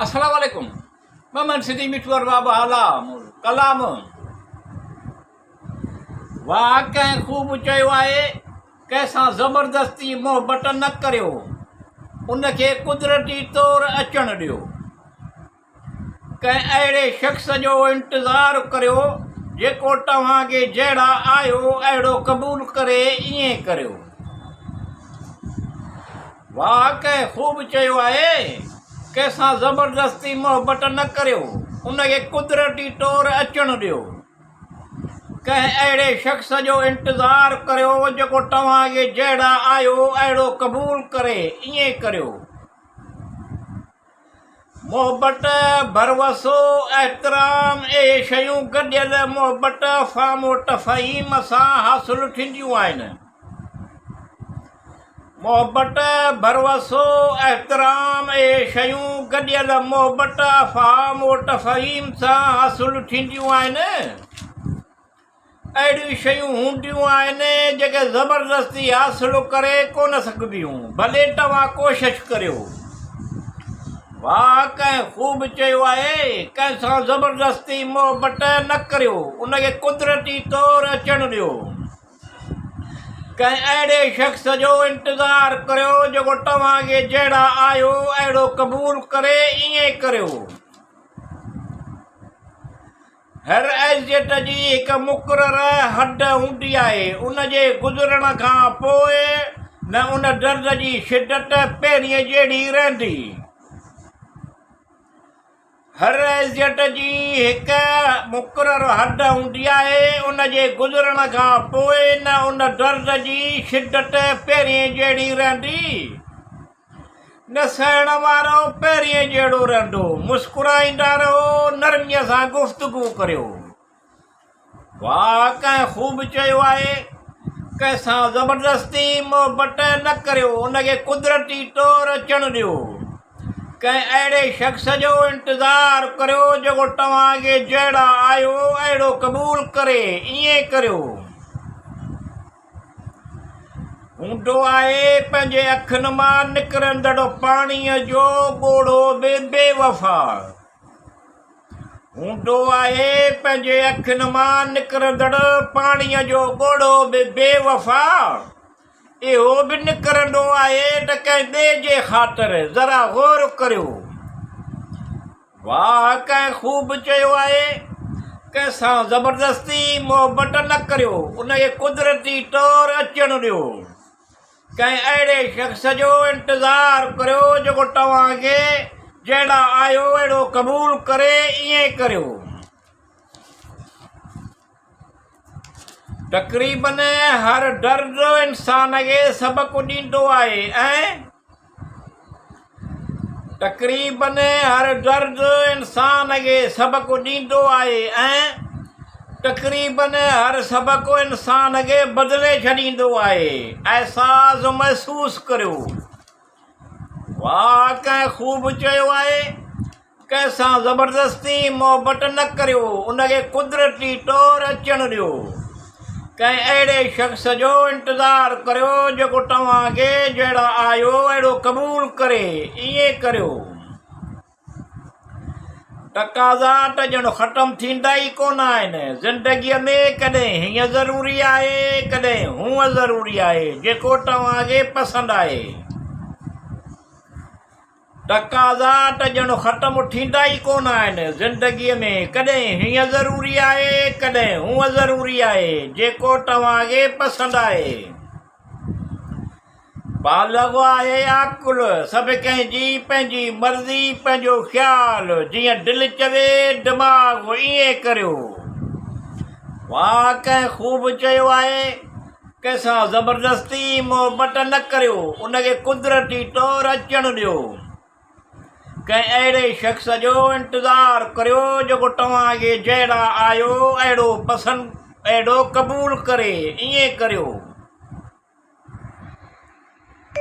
السلام عليڪم محمد سنڌي مٺو ارباب اعليٰ ڪلام واهه ڪنهن خوب چيو آهي ڪنهن سان زبردستي محبت نه ڪريو ان کي قدرتي طور اچڻ ڏيو ڪنهن اهڙي شخص جو انتظار ڪريو جيڪو توهان کي جهڙا آهيو اهڙو قبول ڪري ائين ڪريو. واهه ڪنهن خوب چيو آهي ڪنهن سان زبردستي محبت نه ڪريو ان کي قدرتي طور اچڻ ڏيو. ڪنهن اهڙي شخص جو انتظار ڪريو جيڪو توهان کي جهڙا آهيو اهڙو قبول ڪري ائين ڪريو. محبت، ڀروسو، احترام اهي شيون گڏيل محبت، افهام و تفهيم سان حاصل ٿينديون آهن. محبت، ڀروسو، احترام اهي شيون گڏيل محبت، افهام و تفهيم سان حاصل ٿينديون آهن. اهڙيون شيون هونديون آهن جيڪي زبردستي حاصل ڪري ڪونه سگهبيون، ڀلي توهان ڪوشش ڪريو. واهه ڪنهن خوب چيو آهي، ڪنهن سان زبردستي محبت نه ڪريو، ان کي قدرتي طور اچڻ ڏيو. ڪنهن اهڙي شخص جو انتظار ڪريو جيڪو توهان کي جهڙا آهيو اهڙو قبول ڪري، ائين ڪريو. هر اذيت جي هڪ مقرر حد هوندي آهي، ان جي گذرڻ کان پوء نه ان درد جي شدت پهرين جهڙي رهندي. هر اذيت جي هڪ مقرر حد هوندي آهي، ان جي گذرڻ کان پوء نه ان درد جي شدت پهرين جهڙي رهندي. نه سهڻ وارو پهرين جهڙو رهندو. مسڪرائيندا رهو، نرميء سان گفتگو ڪريو. واهه ڪنهن خوب چيو آهي، ڪنهن سان زبردستي محبت نه ڪريو، ان کي قدرتي طور اچڻ ڏيو. ڪنهن اهڙي شخص جو انتظار ڪريو جيڪو توهان کي جهڙا آهيو اهڙو قبول ڪري، ائين ڪريو. هوندو آهي پنهنجي اکين مان نڪرندڙ پاڻيء جو ڳوڙهو به بي وفا هوندو آهي پنهنجي اکين مان نڪرندڙ پاڻيء جو ڳوڙهو به بي وفا اهو به نڪرندو آهي ته ڪنهن ٻئي جي خاطر ذرا غور ڪريو. واهه ڪنهن خوب چيو آهي، ڪنهن سان زبردستي محبت نه ڪريو، ان کي قدرتي طور اچڻ ڏيو. ڪنهن اهڙي شخص جو انتظار ڪريو جيڪو توهان کي جهڙا آهيو اهڙو قبول ڪري، ائين ڪريو. تقريبن هر درد انسان کي سبق ڏيندو آهي ۽ تقريبن هر درد انسان کي سبق ڏيندو آهي ۽ تقريبن هر سبق انسان کي بدلي ڇڏيندو آهي. احساس محسوس ڪريو. واهه ڪنهن خوب چيو آهي، ڪنهن سان زبردستي محبت نه ڪريو، ان کي قدرتي طور اچڻ ڏيو. ڪنهن اهڙي شخص جو انتظار ڪريو جيڪو توهان کي جهڙا آهيو اهڙو قبول ڪري، ائين ڪريو. تقاضا ته ڄڻ ختم ٿيندا ئي ڪونه آهن. زندگيء ۾ ڪڏهن هيئن ضروري آهي، ڪڏهن هونء ضروري آهي، جيڪو توهان کي پسند آهي. تقاضا ته ڄڻ ختم ٿيندا ئي ڪونه آهن. زندگيء ۾ ڪڏهن هيئن ضروري آهي، ڪڏهن هونء ضروري آهي، جيڪو توهان کي پسند آهي. بالغ آهي عاقل، سڀ ڪنهن جي پنهنجي مرضي، پنهنجو خيال، جيئن دل چوي، دماغ ائين ڪريو. واهه ڪنهن خوب چيو آهي، ڪنهن سان زبردستي محبت نه ڪريو، ان کي قدرتي طور اچڻ ڏيو. ڪنهن اهڙي شخص جو انتظار ڪريو جيڪو توهان کي جهڙا آهيو اهڙو پسند اهڙو قبول ڪري، ائين ڪريو.